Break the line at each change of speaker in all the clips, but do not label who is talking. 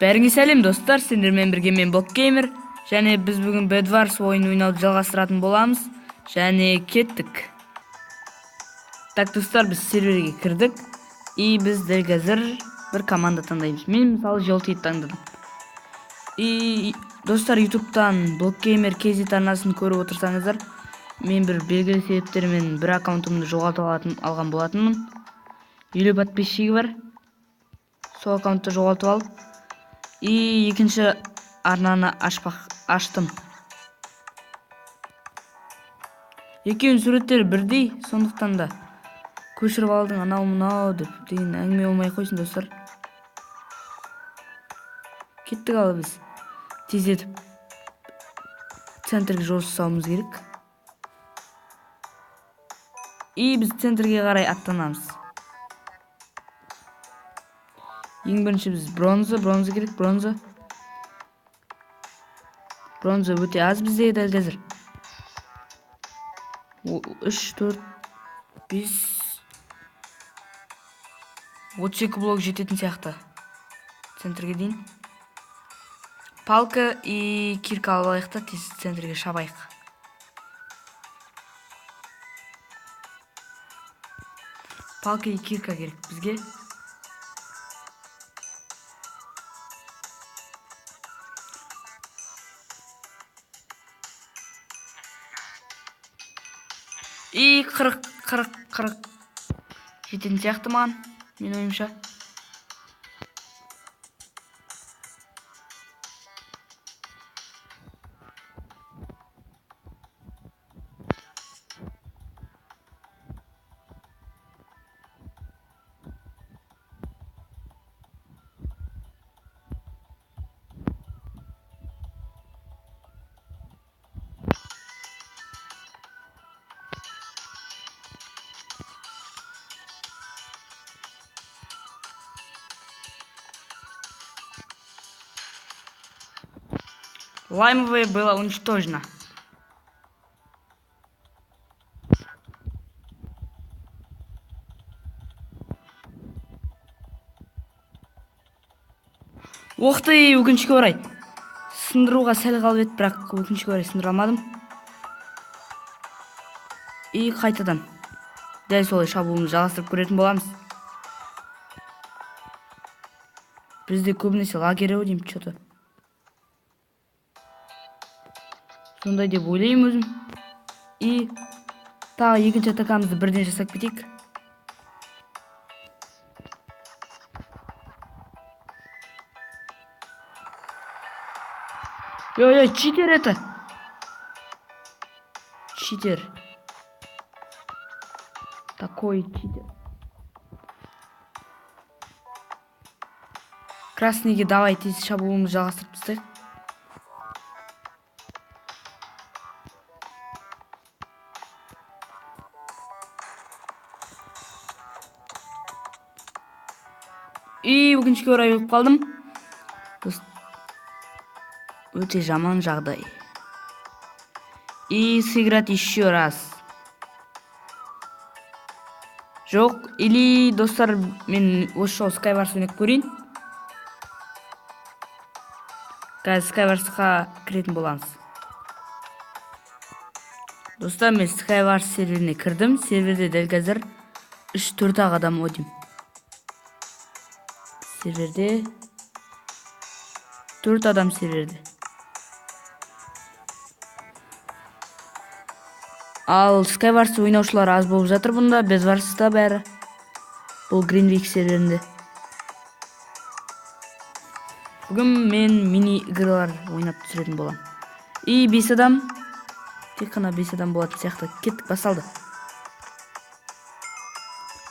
Бәріңе сәлем, достар, сендермен бірге мен Блокгеймер. Және біз бүгін Bedwars ойын ойнауды жалғастыратын боламыз. Және кеттік. Так, достар, біз серверге кірдік. И біз дәл қазір бір команда таңдаймыз. Мен, мысалы, желтый таңдадым. И, достар, YouTube'тан Блокгеймер KZ арнасын көріп отырсаңыздар, мен бір белгілі себептермен бір аккаунтымды жоғалтып алған болатынмын. 50 подписчигі бар. Сол аккаунтты жоғалтып алып, и екінші арнаны аштым. Екеуінің суреттері бірдей, сондықтан да көшіріп алдың анау мынау деп деген әңгіме болмай қойсын, достар. Кеттік, ал біз тездетіп центрге жол жасауымыз керек. И біз центрге қарай аттанамыз. Ең бірінші біз бронза керек, бронза. Бронза өте аз бізде дәл қазір. 3, 4, 5, 32 блок жететін сияқты. Центрге дейін. Палка и кирка алып алайық та, тез центрге шабайық. Палка и кирка керек бізге. И 40, 40, 40 жететін сияқты маған, менің ойымша. Лаймовое было уничтожено. Ух ты, өкінішке орай. Сындыруға сәл қалып еді, бірақ өкінішке орай сындыра алмадым. И қайтадан дәл солай шабуылымызды жалғастырып көретін боламыз. Бізде көбінесе лагерь ау деймін, чё-то. Сондай деп ойлаймын өзім. И тағы екінші атакамызды бірден жасап кетейік. Ой-ой, читер это. Читер. Такой читер. Красныйге давай тез шабуылымызды жалғастырып тастайық. И өкінішке орай өліп қалдым. Өте жаман жағдай. И сыграть еще раз. Жоқ, или, достар, мен осы жолы Skywars ойнап көрейін. Қазір Skywarsқа кіретін боламыз. Достар, мен Skywars серверіне кірдім. Серверде дәл қазір үш-төрт ақ адам ойнаймын. Серверде 4 адам серверде. Ал Skywars ойнаушылар аз болып жатыр бұнда, Bedwars'та бәрі. Бұл Greenwick серверінде. Бүгін мен мини игралар ойнап түсіретін боламын. И 5 адам, тек қана 5 адам болатын сияқты. Кеттік, басталды.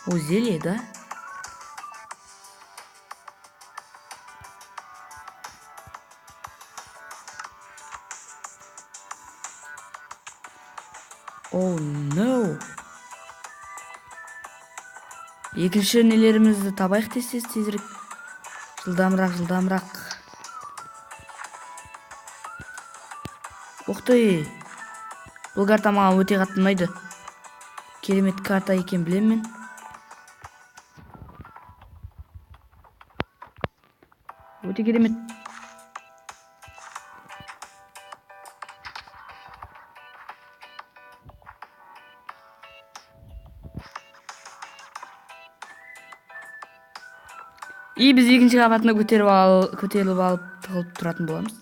О, зелье, да? Oh no. Екінші нелерімізді табайық тез-тез, тезірек. Жылдамырақ, жылдамырақ. Ух ты. Бұл карта маған өте қатты ұнайды. Керемет карта екен білемін мен. Өте керемет. И біз екінші қабатына көтеріліп алып тығылып тұратын боламыз.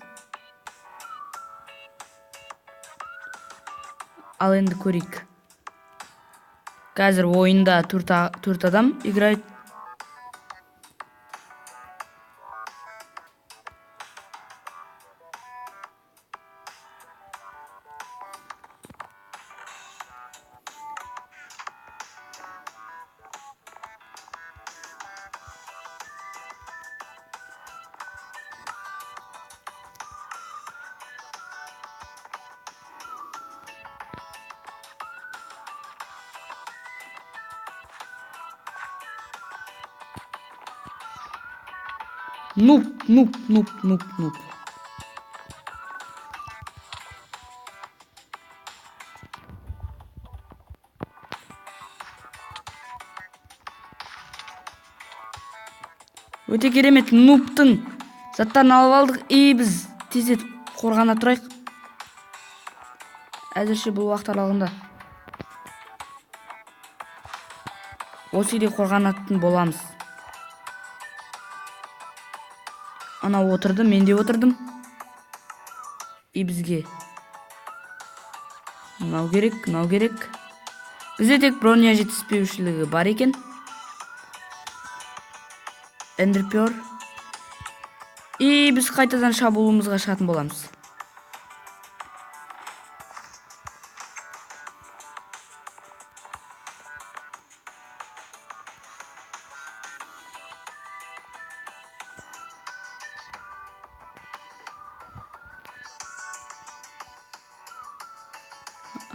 Ал енді көрейік. Қазір ойында төрт адам играет. Нуб, нуб, нуб, нуб, нуб. Өте керемет, нубтың заттарын алып алдық. И біз тездетіп қорғана тұрайық. Әзірше бұл уақыт аралығында осы үйде қорғанатын боламыз. Анау отырды, мен де отырдым. И бізге мынау керек, мынау керек. Бізде тек броня жетіспеушілігі бар екен. Эндерпер. И біз қайтадан шабуылымызға шығатын боламыз.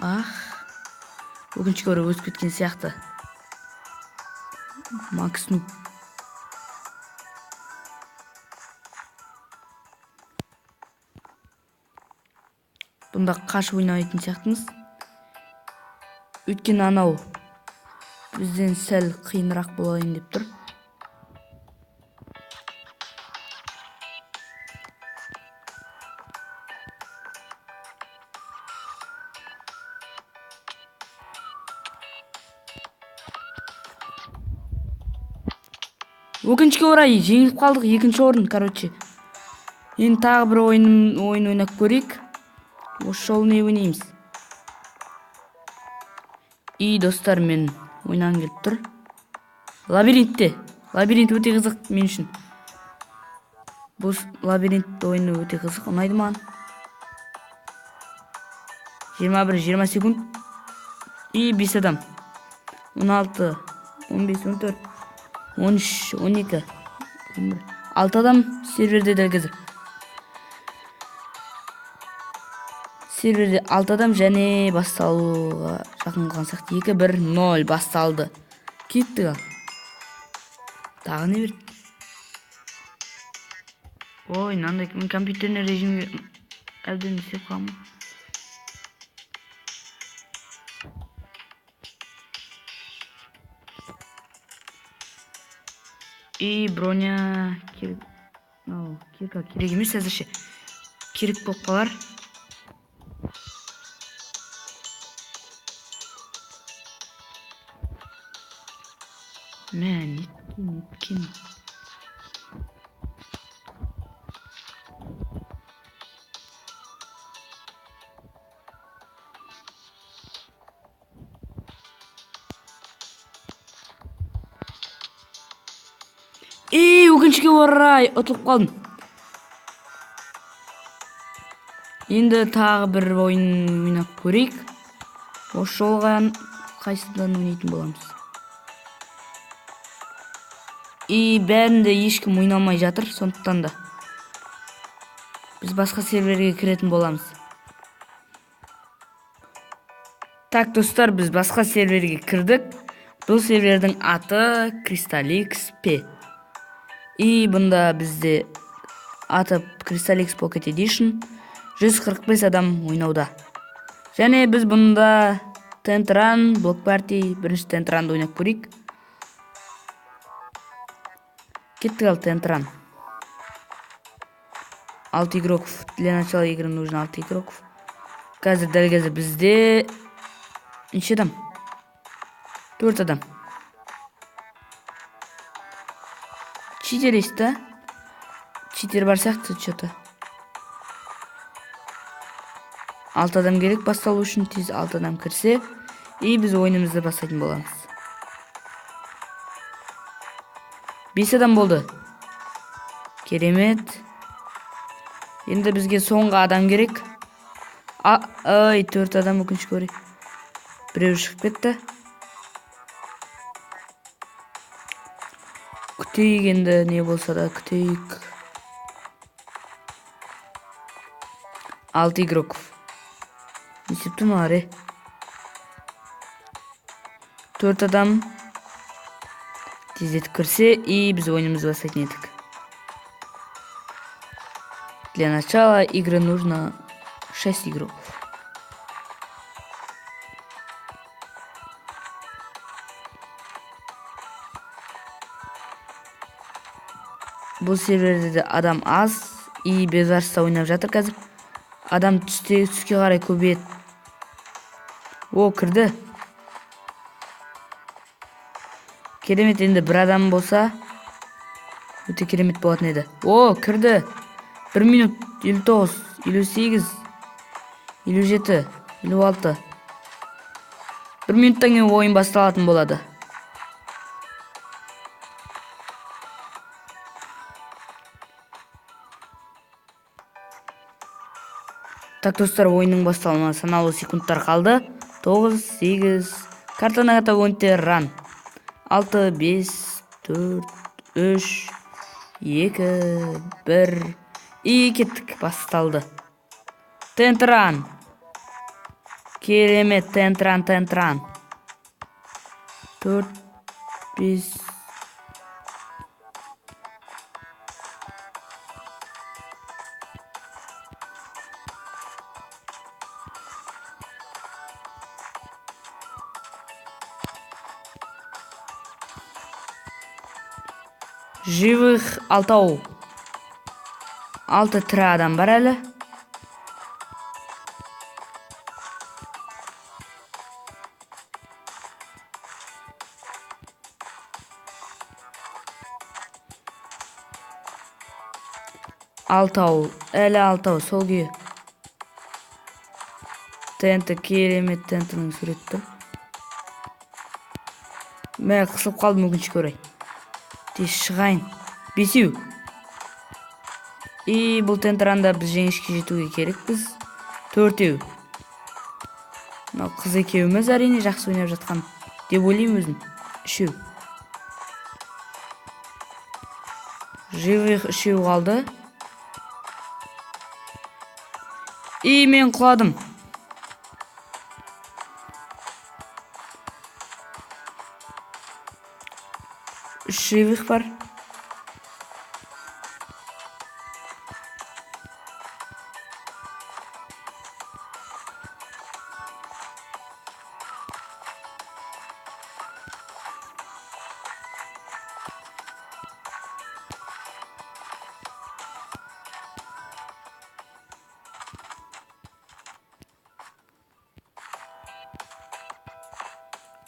Ах, өкінішке орай өсіп кеткен сияқты. Макс нуб. Бұнда қашып ойнайтын сияқтымыз. Өйткені анау бізден сәл қиынырақ болайын деп тұр. Өкінішке орай жеңіліп қалдық, екінші орын, короче. Енді тағы бір ойын ойнап көрейік. Осы жолы не ойнаймыз? И достар, мен ойнағым келіп тұр. Лабиринтте. Лабиринт өте қызық мен үшін. Бұл лабиринт ойыны өте қызық, ұнайды маған. 21, 20 секунд. И 5 адам. 16, 15, 14, 13, 12, 11. 6 адам серверде дәл қазір. Серверде 6 адам және басталуға жақын қалған сияқты. 2, 1, 0 басталды. Кеттік ал. Тағы не берді? Ой, мынандай мен компьютерный режимге әбден істеп қалғанмын. И броня керек, мынау кирка керек емес әзірше. Керек болып қалар. Мә, неткен. И өкінішке орай ұтылып қалдым. Енді тағы бір ойын ойнап көрейік. Осы жолға қайсыдан ойнайтын боламыз? И бәрінде ешкім ойнамай жатыр, сондықтан да біз басқа серверге кіретін боламыз. Так, достар, біз басқа серверге кірдік. Бұл сервердің аты Crystalix P. И бұнда бізде аты Crystalix Pocket Edition 145 адам ойнауда. Және біз бұнда Tentrun, Block Party, бірінші Tentrunды ойнап көрейік. Кеттік ал Tentrun. 6 игроков. Для начала игры нужно 6 игроков. Қазір, дәл қазір бізде неше адам? 4 адам. Читер есть, да? Читер бар сияқты что-то. 6 адам керек басталу үшін, тез 6 адам кірсе, и біз ойынымызды бастайтын боламыз. 5 адам болды. Керемет. Енді бізге соңғы адам керек. Ай, 4 адам, өкінішке орай. Біреу шығып кетті. Күтейік енді, не болса да күтейік. 6 игроков. Не істеп тұр мыналар, е? 4 адам тездетіп кірсе, и біз ойынымызды бастайтын едік. Для начала игры нужно 6 игроков. Бұл серверде де адам аз, и Бедварста ойнап жатыр қазір. Адам түске қарай көбейеді. О, кірді. Керемет, енді бір адам болса өте керемет болатын еді. О, кірді. 1 минут 59, 58, 57, 56. 1 минуттан кейін ойын басталатын болады. Так, достар, ойынның басталуына санаулы секундтар қалды. 9, 8, картаны атап өңте ран. 6, 5, 4, 3, 2, 1. И кеттік, басталды. Тентран. Керемет, тентран, тентран. 4, 5. Живых алтау. 6 тірі адам бар әлі. Алтау, әлі алтау, сол күйі. ТНТ, керемет ТНТ-ның суреті тұр. Мә, қысылып қалдым, өкінішке орай. Тез шығайын. 5. И бұл тентранда біз жеңіске жетуге керекпіз. 4. Мынау қыз екеуміз әрине жақсы ойнап жатқан деп ойлаймын өзім. 3. Живых 3 қалды. И мен құладым. 3 живых бар.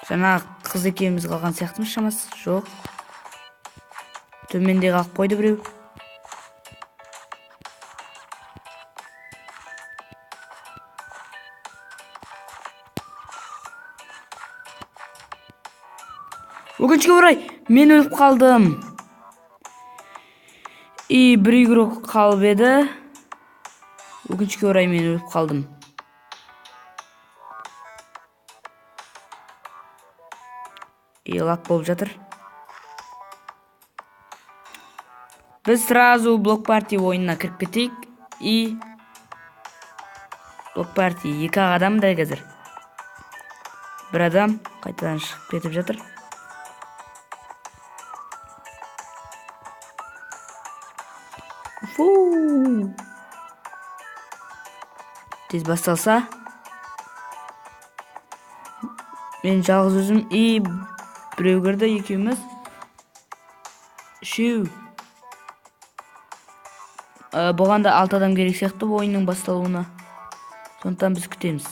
Жаңа қыз екеуміз қалған сияқтымыз шамасы. Жоқ. Төменде қалып қойды біреу. Өкінішке орай, мен өліп қалдым. И бір игрок қалып еді. Өкінішке орай, мен өліп қалдым. И лаг болып жатыр. Біз сразу блок парти ойынына кіріп кетейік. И блок парти 2 адам дәл қазір. Бір адам қайтадан шығып кетіп жатыр. Фу. Тез басталса. Мен жалғыз өзім и біреу кірді, екеуміз. Үшеу. Бұған да 6 адам керек сияқты бұл ойынның басталуына. Сондықтан біз күтеміз.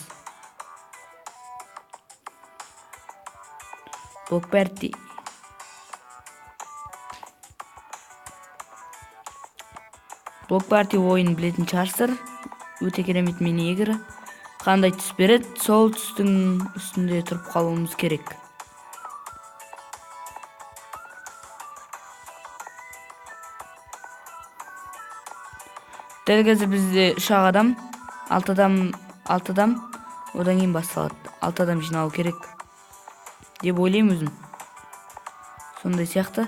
Блок парти. Блок парти ойынын білетін шығарсыздар. Өте керемет мини игры. Қандай түс береді, сол түстің үстінде тұрып қалуымыз керек. Дәл қазір бізде 3 ақ адам, 6 адам, 6 адам, одан кейін басталады. 6 адам жиналу керек деп ойлаймын өзім. Сондай сияқты.